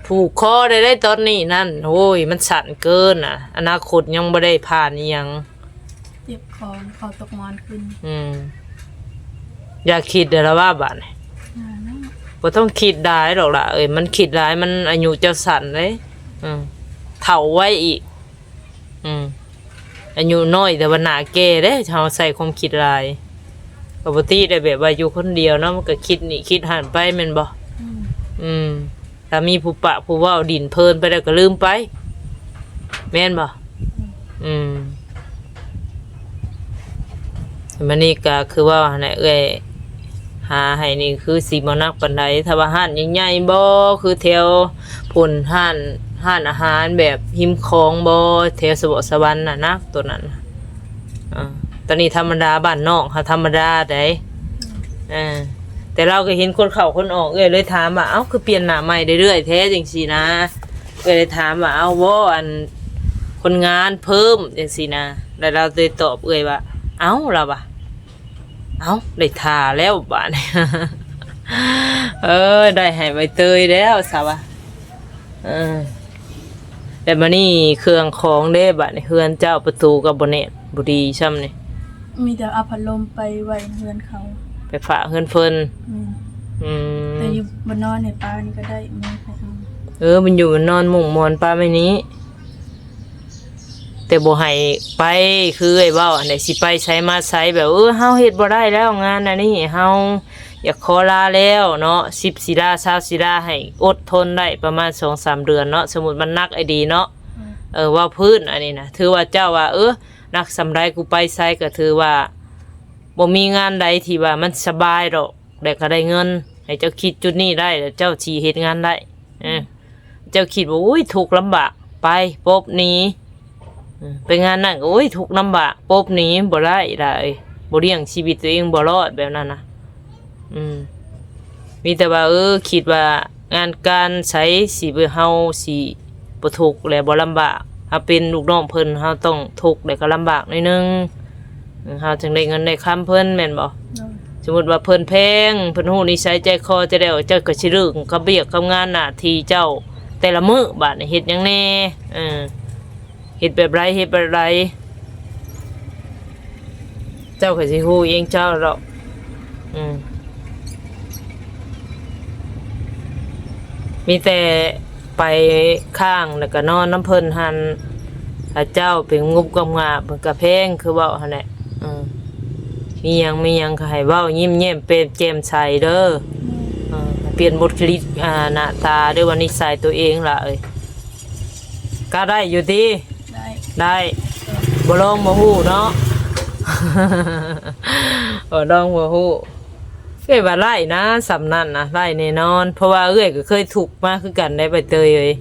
ຜູກຄໍໄດ້ ໄດ້ຕອນນີ້ນັ້ນ ໂອ້ຍ ມັນສັ້ນເກີນນະ ອະນາຄົດຍັງບໍ່ໄດ້ຜ່ານອີ່ຫຍັງ ເຈັບຄໍ ເຂົ້າຕົກໝອນຂຶ້ນ ອືມ ຢ່າຄິດເດີລະວ່າບາດນີ້ ຢ່າເນາະ ບໍ່ຕ້ອງຄິດຫຼາຍດອກຫຼ້າເອີຍ ມັນຄິດຫຼາຍ ມັນອາຍຸເຈົ້າສັ້ນເດ້ ອືມ ເຖົ້າໄວອີກ ອືມ ອາຍຸນ້ອຍແຕ່ວ່າໜ້າແກ່ເດ້ ເຮົາໃສ່ຄວາມຄິດຫຼາຍ ກໍບໍ່ຕິໄດ້ ແບບວ່າຢູ່ຄົນດຽວເນາະ ມັນກໍຄິດນີ້ຄິດຫັ້ນໄປແມ່ນບໍ່? ອືມ ອືມ ຖ້າມີຜູ້ປະຜູ້ເວົ້າດິ້ນເພີນໄປແລ້ວກໍລືມໄປ ແມ່ນບໍ່? ອືມ ອືມ ບັດນີ້ກໍຄືເວົ້າຫັ້ນແຫຼະ ເອື້ອຍຫາໃຫ້ນີ້ຄືຊິບໍ່ໜັກປານໃດ ຖ້າວ່າຮ້ານໃຫຍ່ໆບໍ່ ຄືແຖວພຸ້ນ ຮ້ານ ຮ້ານອາຫານແບບຮິມຂອງບໍ່ ແຖວສະເວາະສະຫວັນນະ ໜັກໂຕນັ້ນ ອ່າ ຕອນນີ້ທຳມະດາ ບ້ານນອກເຮົາທຳມະດາໃດ ເອີ ແຕ່ລາວກໍເຫັນຄົນເຂົ້າຄົນອອກ ເອື້ອຍເລີຍຖາມວ່າ ເອົ້າ ຄືປ່ຽນໜ້າໃໝ່ເລື້ອຍໆແທ້ ຈັ່ງຊີ້ນະ ເອື້ອຍເລີຍຖາມວ່າ ເອົ້າ ບໍ່ ອັນ ຄົນງານເພີ່ມ ຈັ່ງຊີ້ນະ ແລ້ວລາວເລີຍຕອບເອື້ອຍວ່າ ເອົ້າ ລາວວ່າ ເອົ້າ ໄດ້ທ່າແລ້ວບາດນີ້ ເອີ ໄດ້ໃຫ້ໃບເຕີຍແລ້ວ ສາວວ່າ ເອີ ແລ້ວບາດນີ້ເຄື່ອງຂອງເດ້ ບາດນີ້ເຮືອນເຈົ້າປະຕູກໍບໍ່ແໜ້ນບໍ່ດີຊ່ຳນີ້ ມີແຕ່ເອົາພັດລົມໄປໄວ້ເຮືອນເຂົາ ໄປຝາກເຮືອນເພິ່ນ ອືມ ອືມ ແຕ່ຢູ່ບ່ອນນອນໃຫ້ປ້ານີ້ກໍໄດ້ ມີໃຜເອົາ ເອີ ມັນຢູ່ບ່ອນນອນມຸ້ງມອນປ້າໄວ້ນີ້ ແຕ່ບໍ່ໃຫ້ໄປ ຄືເອື້ອຍເວົ້າຫັ້ນແຫຼະ ຊິໄປໃສມາໃສ ແບບ ເອີ ເຮົາເຮັດບໍ່ໄດ້ແລ້ວ ງານອັນນີ້ ເຮົາຢາກຂໍລາແລ້ວເນາະ ສິບສິລາ ຊາວສິລາ ໃຫ້ອົດທົນໄດ້ປະມານສອງສາມເດືອນເນາະ ສົມມຸດມັນໜັກອີ່ຫຼີເນາະ ອືມ ເອີ ເວົ້າພື້ນອັນນີ້ນະ ຖືວ່າເຈົ້າວ່າ ເອີ ໜັກສ່ຳໃດ ກູໄປໃສກໍຖືວ່າບໍ່ມີງານໃດທີ່ວ່າມັນສະບາຍດອກ ແລ້ວກໍໄດ້ເງິນ ໃຫ້ເຈົ້າຄິດຈຸດນີ້ໄດ້ ແລ້ວເຈົ້າຊິເຮັດງານໄດ້ ເອີ ເຈົ້າຄິດວ່າ ໂອ້ຍ ທຸກລຳບາກ ໄປ ປົບໜີ ໄປງານນັ້ນກໍ ໂອ້ຍ ທຸກລຳບາກ ປົບໜີບໍ່ໄດ້ລະເອີຍ ບໍ່ລ້ຽງຊີວິດຕົວເອງບໍ່ລອດແບບນັ້ນນະ. ອືມ ມີແຕ່ວ່າ ເອີ ຄິດວ່າງານການໃສ ຊິ ເຮົາຊິບໍ່ທຸກ ແລະ ບໍ່ລຳບາກ. ເຮົາເປັນລູກນ້ອງເພິ່ນ ເຮົາຕ້ອງທຸກ ແລະ ກໍລຳບາກໜ້ອຍໜຶ່ງ ເຮົາຈຶ່ງໄດ້ເງິນໄດ້ຄຳເພິ່ນ ແມ່ນບໍ່? ໂດຍ. ສົມມຸດວ່າເພິ່ນແພງ ເພິ່ນຮູ້ນິໄສໃຈຄໍເຈົ້າແລ້ວ ເຈົ້າກໍຊິເລີກກັບວຽກກັບງານໜ້າທີ່ເຈົ້າແຕ່ລະມື້ ບາດນີ້ເຮັດຫຍັງແດ່? ເອີ ເຮັດແບບໃດ ເຮັດແບບໃດ ເຈົ້າກໍຊິຮູ້ເອງເຈົ້າດອກ. ອືມ ມີແຕ່ໄປຄ້າງ ແລ້ວກໍນອນນຳເພິ່ນຫັ້ນ ຖ້າເຈົ້າໄປງຸບກັບງາບ ເພິ່ນກໍແພງ ຄືເວົ້າຫັ້ນແຫຼະ. ເອີ ມີຫຍັງ ມີຫຍັງກໍໃຫ້ເວົ້າ ຍິ້ມແຍ້ມແຈ່ມໃສເດີ. ເອີ ປ່ຽນບຸດຄະລິກ ອາ ໜ້າຕາ ຫຼືວ່ານິໄສຕົວເອງລະເອີຍ. ກະໄດ້ຢູ່ຕິ? ໄດ້ ໄດ້. ບໍ່ລອງບໍ່ຮູ້ເນາະ ບໍ່ລອງບໍ່ຮູ້. ເອື້ອຍວ່າໄດ້ນະ ສ່ຳນັ້ນນະ ໄດ້ແນ່ນອນ ເພາະວ່າເອື້ອຍກໍເຄີຍທຸກມາຄືກັນໄດ໋ ໃບເຕີຍເອີຍ.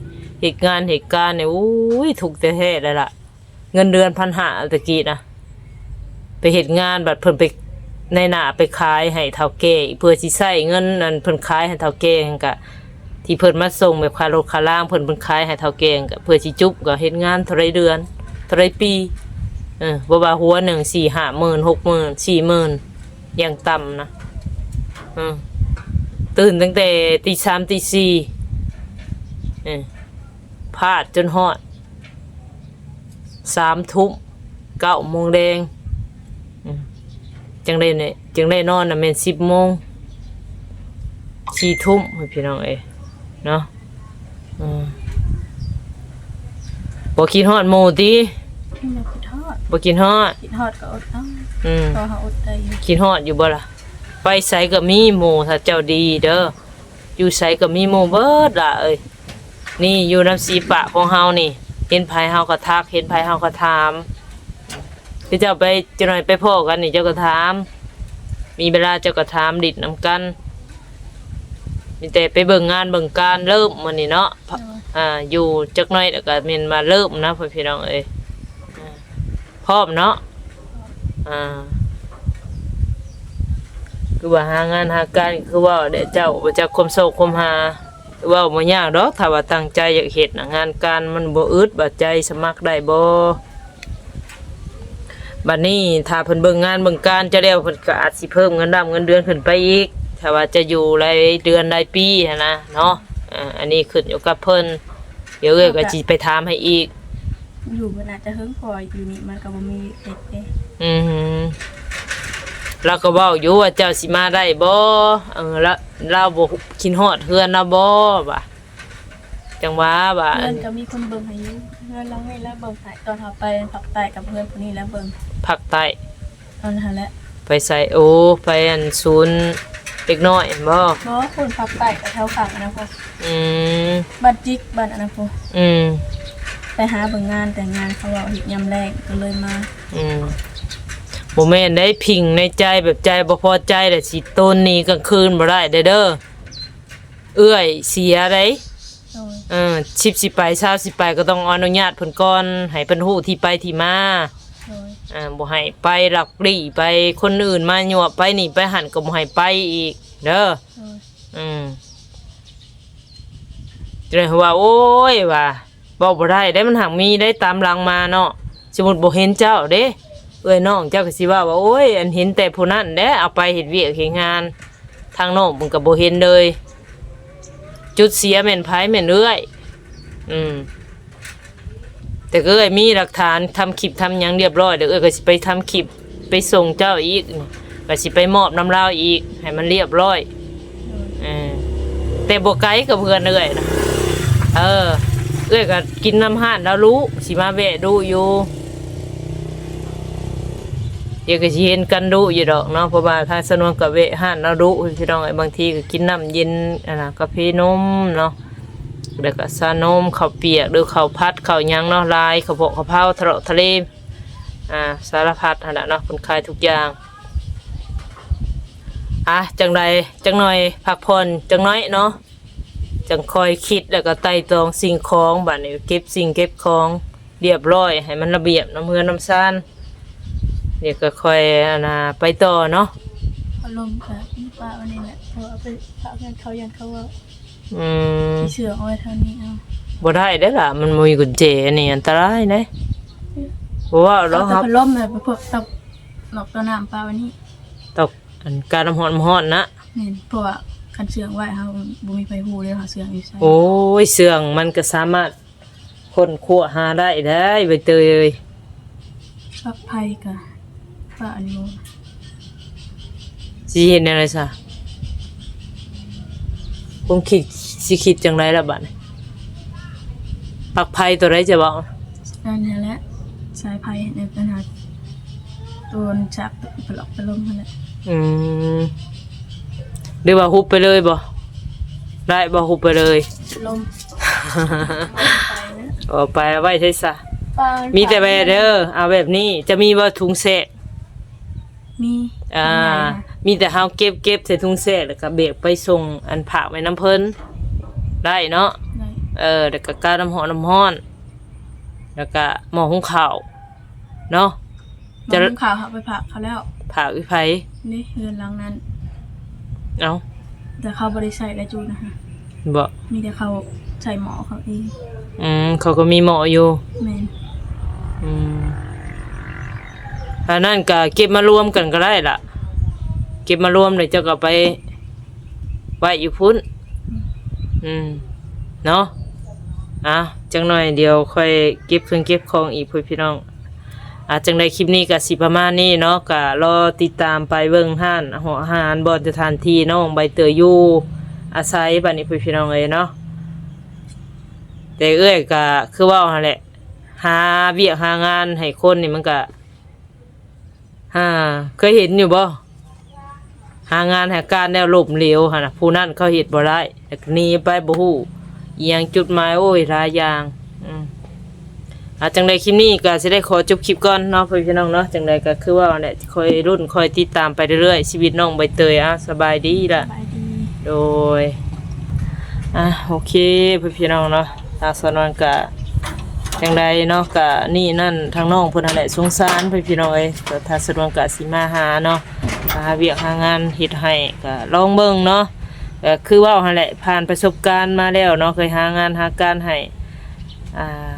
ເຮັດງານເຮັດການນີ້ ໂອ້ຍ ທຸກແທ້ໆ ແລ້ວລະ. ເງິນເດືອນພັນຫ້າ ແຕ່ກີ້ນະ ໄປເຮັດງານ ບັດເພິ່ນໄປ ນາຍໜ້າໄປຂາຍໃຫ້ເຖົ້າແກ່ ເພື່ອຊິໃຊ້ເງິນ ອັນເພິ່ນຂາຍໃຫ້ເຖົ້າແກ່ຫັ້ນກະ ທີ່ເພິ່ນມາສົ່ງແບບຄ່າລົດຄ່າລາງ ເພິ່ນ ເພິ່ນຂາຍໃຫ້ເຖົ້າແກ່ ກະເພື່ອຊິຈຸບ ກໍເຮັດງານເທົ່າໃດເດືອນ ເທົ່າໃດປີ. ເອີ ບໍ່ວ່າຫົວໜຶ່ງ ສີ່ຫ້າໝື່ນ ຫົກໝື່ນ ສີ່ໝື່ນ ຢ່າງຕ່ຳນະ. ເອີ ຕື່ນຕັ້ງແຕ່ຕີສາມຕີສີ່ ເອີ ພາດຈົນຮອດ ສາມທຸ່ມ ເກົ້າໂມງແລງ ອືມ ຈັ່ງໄດ້ ຈຶ່ງໄດ້ນອນນະແມ່ນສິບໂມງ ສີ່ທຸ່ມ ພີ່ນ້ອງເອີຍເນາະ. ອືມ ບໍ່ຄິດຮອດໝູ່ຕິ? ບໍ່ຄິດຮອດ ບໍ່ຄິດຮອດ ຄິດຮອດກໍອົດເອົາ. ອືມ ກໍເຮົາອົດໄດ້ຢູ່. ຄິດຮອດຢູ່ບໍ່ລະ? ໄປໃສກໍມີໝູ່ ຖ້າເຈົ້າດີເດີ. ຢູ່ໃສກໍມີໝູ່ເບິດລະເອີຍ. ນີ້ຢູ່ນຳສີປາກຂອງເຮົານີ້ ເຫັນໃຜເຮົາກໍທັກ ເຫັນໃຜເຮົາກໍຖາມ. ຄືເຈົ້າໄປ ຈັກໜ້ອຍໄປພໍ້ກັນນີ້ ເຈົ້າກໍຖາມ ມີເວລາເຈົ້າກໍຖາມ ຫຼິ້ນນຳກັນ. ມີແຕ່ໄປເບິ່ງງານເບິ່ງການ ເລີ່ມມື້ນີ້ເນາະ. ໂດຍ ອ່າ ຢູ່ຈັກໜ້ອຍແລ້ວກໍແມ່ນວ່າເລີ່ມນະ ພໍ່ພີ່ນ້ອງເອີຍ. ອ່າ ພ້ອມເນາະ. ອ່າ ຄືວ່າຫາງານຫາການ ຄືເວົ້າແຫຼະ ເຈົ້າບໍ່ຈັກຄວາມຊອກຄວາມຫາ. ເວົ້າບໍ່ຍາກດອກ ຖ້າວ່າຕັ້ງໃຈຢາກເຮັດນະ ງານການມັນບໍ່ອຶດບາດໃຈ. ສະໝັກໄດ້ບໍ່? ບັດນີ້ຖ້າເພິ່ນເບິ່ງງານເບິ່ງການເຈົ້າແລ້ວ ເພິ່ນກໍອາດຊິເພີ່ມເງິນດຳເງິນເດືອນຂຶ້ນໄປອີກ ຖ້າວ່າຈະຢູ່ຫຼາຍເດືອນຫຼາຍປີຫັ້ນນະເນາະ. ອ່າ ອັນນີ້ຂຶ້ນຢູ່ກັບເພິ່ນ. ດຽວເອື້ອຍກໍຊິໄປຖາມໃຫ້ອີກ. ຢູ່ບໍ່ໜ້າຈະເຫິງ ເພາະວ່າຢູ່ນີ້ມັນກໍບໍ່ມີວຽກເຮັດເດ້. ອືມ ລາວກໍເວົ້າຢູ່ວ່າ ເຈົ້າຊິມາໄດ້ບໍ່? ເອີ ລາວ ລາວບໍ່ຄິດຮອດເຮືອນລາວບໍ່ວ່າ? ຈັ່ງວ່າ ວ່າ ເຮືອນກໍມີຄົນເບິ່ງໃຫ້ຢູ່. ເຮືອນຫຼັງນີ້ລາວເບິ່ງໃຫ້ ຕອນເຮົາໄປພາກໃຕ້ກັບເຮືອນຜູ້ນີ້ລາວເບິ່ງ. ພາກໃຕ້ ອັນນັ້ນແຫຼະ. ໄປໃສ? ໂອ້ ໄປອັນສູນເດັກນ້ອຍຫັ້ນບໍ່? ບໍ່ ພຸ້ນພາກໃຕ້ ແຖວຂ້າງອັນນັ້ນພຸ້ນ. ອືມ ບ້ານຈິກ ບ້ານອັນນັ້ນພຸ້ນ. ອືມ ໄປຫາເບິ່ງງານ ແຕ່ງານເຂົາເວົ້າເຮັດຍາມແລງ ກໍເລີຍມາ. ອືມ ບໍ່ແມ່ນໄດ໋ ພິງໃນໃຈ ແບບໃຈບໍ່ພໍໃຈແລ້ວ ຊິໂຕນໜີກາງຄືນບໍ່ໄດ້ເດີ້. ເອື້ອຍເສຍໄດ໋. ໂດຍ ເອີ ສິບ ສິໄປ ຊາວ ສິໄປ ກໍຕ້ອງອະນຸຍາດເພິ່ນກ່ອນ ໃຫ້ເພິ່ນຮູ້ທີ່ໄປທີ່ມາ. ໂດຍ ອ່າ ບໍ່ໃຫ້ໄປລັກລີ້ ໄປຄົນອື່ນມາຍົວະ ໄປນີ້ໄປຫັ້ນ ກໍບໍ່ໃຫ້ໄປອີກເດີ້. ໂດຍ ອືມ ຈະໄດ້ວ່າ ໂອ້ຍ ວ່າ ເວົ້າບໍ່ໄດ້ເດ້ ມັນຫາກມີໄດ້ຕາມຫຼັງມາເນາະ. ສົມມຸດບໍ່ເຫັນເຈົ້າເດ້ ເອື້ອຍນ້ອງເຈົ້າກໍຊິເວົ້າວ່າ ໂອ້ຍ ອັນເຫັນແຕ່ຜູ້ນັ້ນແຫຼະ ເອົາໄປເຮັດວຽກເຮັດງານ ທາງນ້ອງເພິ່ນກໍບໍ່ເຫັນເລີຍ. ຈຸດເສຍແມ່ນໃຜ? ແມ່ນເອື້ອຍ. ອືມ ແຕ່ກໍເອື້ອຍມີຫຼັກຖານ ທຳຄລິບທຳຫຍັງລຽບຮ້ອຍແລ້ວ ເອື້ອຍກໍຊິໄປທຳຄລິບ ໄປສົ່ງເຈົ້າອີກ ກໍຊິໄປມອບນຳລາວອີກ ໃຫ້ມັນລຽບຮ້ອຍ. ເອີ ແຕ່ບໍ່ໄກກັບເຮືອນເອື້ອຍນະ. ເອີ ເອື້ອຍກໍກິນນຳຮ້ານລາວດຸ ຊິມາແວະດຸຢູ່. ດຽວກໍຊິເຫັນກັນດຸຢູ່ດອກເນາະ ເພາະວ່າທາງສະນວນກໍແວະຮ້ານລາວດຸ ພີ່ນ້ອງເອີຍ. ບາງທີກໍກິນນ້ຳເຢັນ ອັນນະ ກາເຟນົມເນາະ ແລ້ວກໍຊານົມ ເຂົ້າປຽກ ຫຼື ເຂົ້າຜັດ ເຂົ້າຫຍັງເນາະ ລາຍ ເຂົ້າເປາະ ເຂົ້າເຜົາ ທະເລາະທະເລ ອ່າ ສາລະພັດຫັ້ນແຫຼະເນາະ ເພິ່ນຂາຍທຸກຢ່າງ. ອ່ະ ຈັ່ງໃດ ຈັກໜ້ອຍ ພັກຜ່ອນຈັກໜ້ອຍເນາະ ຈັ່ງຄ່ອຍຄິດ ແລ້ວກໍໄຕ່ຕອງສິ່ງຂອງ. ບາດນີ້ເກັບສິ່ງເກັບຂອງ ລຽບຮ້ອຍ ໃຫ້ມັນລະບຽບນຳເຮືອນນຳຊານ. ດຽວກໍຄ່ອຍ ອັນນ່າ ໄປຕໍ່ເນາະ. ອາລົມກໍມີປະໄວ້ນີ້ແຫຼະ ເພາະວ່າໄປຝາກເງິນເຂົາ ຢ້ານເຂົາເວົ້າ. ອືມ ຊິເຊື່ອງເອົາໄວ້ເທົ່ານີ້ເອົາ. ບໍ່ໄດ້ເດ້ລະ ມັນບໍ່ມີກຸນແຈ ອັນນີ້ອັນຕະລາຍເດ້. ບໍ່ເວົ້າດອກ. ເອົາແຕ່ພັດລົມນະ ໄປພວກຕອກນອກຕອກນ້ຳປະໄວ້ນີ້ ຕອກ ອັນການ້ຳຮ້ອນ ນ້ຳຮ້ອນນະ. ແມ່ນ ເພາະວ່າຄັນເຊື່ອງໄວ້ ເຮົາບໍ່ມີໃຜຮູ້ເດ້ ເຮົາເຊື່ອງຢູ່ໃສ. ໂອ້ຍ ເຊື່ອງມັນກໍສາມາດຄົ້ນຄວ້າຫາໄດ້ເດ້ ໃບເຕີຍເອີຍ. ປັກໄຟກະປະອັນນີ້ ຊິເຮັດແນວໃດຊະ? ຄວາມຄິດ ຊິຄິດຈັ່ງໃດລະບາດນີ້? ປັກໄຟຕົວໃດຈະເວົ້າ? ອັນນີ້ແຫຼະ ສາຍໄຟໃນບັນຫາ ໂຕນຈັກປະຫຼອກປະລົມຫັ້ນແຫຼະ. ອືມ ຫຼືວ່າຫຸບໄປເລີຍບໍ່? ໄດ້ບໍ່ ຫຸບໄປເລີຍ? ລົມ ເອົາໄປເອົາໄວ້ໃສຊະ? ມີແຕ່ແບບເດີ ເອົາແບບນີ້. ຈະມີບໍ່ ທຸງແຊກ? ມີ ອ່າ ມີແຕ່ເຮົາເກັບ ເກັບໃສ່ທຸງແຊກ ແລ້ວກໍແບກໄປສົ່ງ ອັນ ຝາກໄວ້ນຳເພິ່ນໄດ້ເນາະ. ໄດ້ ເອີ ແລ້ວກໍການ້ຳຮ້ອນ ນ້ຳຮ້ອນ ແລ້ວກໍໝໍ້ຫຸງເຂົ້າເນາະ. ໝໍ້ຫຸງເຂົ້າເຮົາໄປຝາກເຂົາແລ້ວ. ຝາກຢູ່ໃຜ? ນີ້ເຮືອນຫຼັງນັ້ນ. ເອົ້າ ແຕ່ເຂົາບໍ່ໄດ້ໃຊ້ແລ້ວຈູນະ. ບໍ່ ມີແຕ່ເຂົາໃຊ້ໝໍ້ເຂົາເອງ. ອືມ ເຂົາກໍມີໝໍ້ຢູ່. ແມ່ນ. ອືມ ອັນນັ້ນກະເກັບມາລວມກັນກໍໄດ້ລະ ເກັບມາລວມແລ້ວເຈົ້າກໍໄປໄວ້ຢູ່ພຸ້ນ. ອືມ ເນາະ. ອ່າ ຈັກໜ່ອຍດຽວຂ້ອຍເກັບເຄື່ອງເກັບຂອງອີກ ພໍ່ແມ່ພີ່ນ້ອງ. ອ່າ ຈັ່ງໃດຄລິບນີ້ກໍຊິປະມານນີ້ເນາະ ກໍລໍຕິດຕາມໄປເບິ່ງຮ້ານ ຮ້ານອາຫານ ບ່ອນສະຖານທີ່ນ້ອງໃບເຕີຍຢູ່ອາໄສ ບາດນີ້ ພໍ່ແມ່ພີ່ນ້ອງເອີຍເນາະ. ແຕ່ເອື້ອຍກໍຄືເວົ້າຫັ້ນແຫຼະ ຫາວຽກຫາງານໃຫ້ຄົນນີ້ມັນກະ ຫາ ເຄີຍເຫັນຢູ່ບໍ່? ຫາງານຫາການແນວລົ້ມເຫຼວຫັ້ນນະ ຜູ້ນັ້ນເຂົາເຮັດບໍ່ໄດ້ ແລ້ວກໍໜີໄປ ບໍ່ຮູ້ອີ່ຫຍັງ ຈຸດໝາຍ ໂອ້ຍ ຫຼາຍຢ່າງ. ອືມ ອ່າ ຈັ່ງໃດຄລິບນີ້ກໍຊິໄດ້ຂໍຈົບຄລິບກ່ອນເນາະ ພໍ່ແມ່ພີ່ນ້ອງເນາະ. ຈັ່ງໃດກໍຄືວ່າແຫຼະ ຄອຍລຸ້ນຄອຍຕິດຕາມໄປເລື້ອຍໆ ຊີວິດນ້ອງໃບເຕີຍ. ອ່າ ສະບາຍດີລະ. ສະບາຍດີ. ໂດຍ ອ່າ ໂອເຄ ພໍ່ແມ່ພີ່ນ້ອງເນາະ ທາງສາວນວນກະຈັ່ງໃດເນາະ ກະນີ້ນັ້ນທາງນ້ອງເພິ່ນຫັ້ນແຫຼະ ສົງສານ ພໍ່ແມ່ພີ່ນ້ອງເອີຍ. ກະທາງສາວນວນກະຊິມາຫາເນາະ ມາຫາວຽກຫາງານເຮັດໃຫ້ ກະລອງເບິ່ງເນາະ. ກະຄືເວົ້າຫັ້ນແຫຼະ ຜ່ານປະສົບການມາແລ້ວເນາະ ເຄີຍຫາງານຫາການໃຫ້ ອ່າ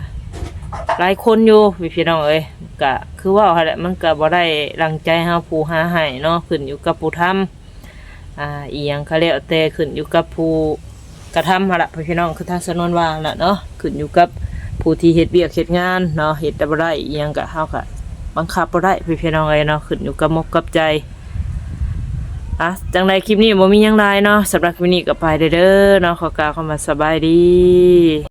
ຫຼາຍຄົນຢູ່ ພີ່ນ້ອງເອີຍ. ກະຄືເວົ້າຫັ້ນແຫຼະ ມັນກະບໍ່ໄດ້ດັ່ງໃຈເຮົາຜູ້ຫາໃຫ້ເນາະ ຂຶ້ນຢູ່ກັບຜູ້ທຳ ອ່າ ອີ່ຫຍັງກໍແລ້ວແຕ່ ຂຶ້ນຢູ່ກັບຜູ້ກະທຳຫັ້ນລະ ພີ່ນ້ອງ. ຄືທາງສາວນວນວ່າຫັ້ນລະເນາະ ຂຶ້ນຢູ່ກັບຜູ້ທີ່ເຮັດວຽກເຮັດງານເນາະ ເຮັດແຕ່ບໍ່ໄດ້ອີ່ຫຍັງກະ ເຮົາກະບັງຄັບບໍ່ໄດ້ ພີ່ນ້ອງເອີຍເນາະ ຂຶ້ນຢູ່ກັບມົກກັບໃຈ. ອ່ະ ຈັ່ງໃດຄລິບນີ້ບໍ່ມີຫຍັງຫຼາຍເນາະ ສຳລັບຄລິບນີ້ກໍໄປເດີ້ເນາະ ຂໍກ່າວຄຳວ່າສະບາຍດີ.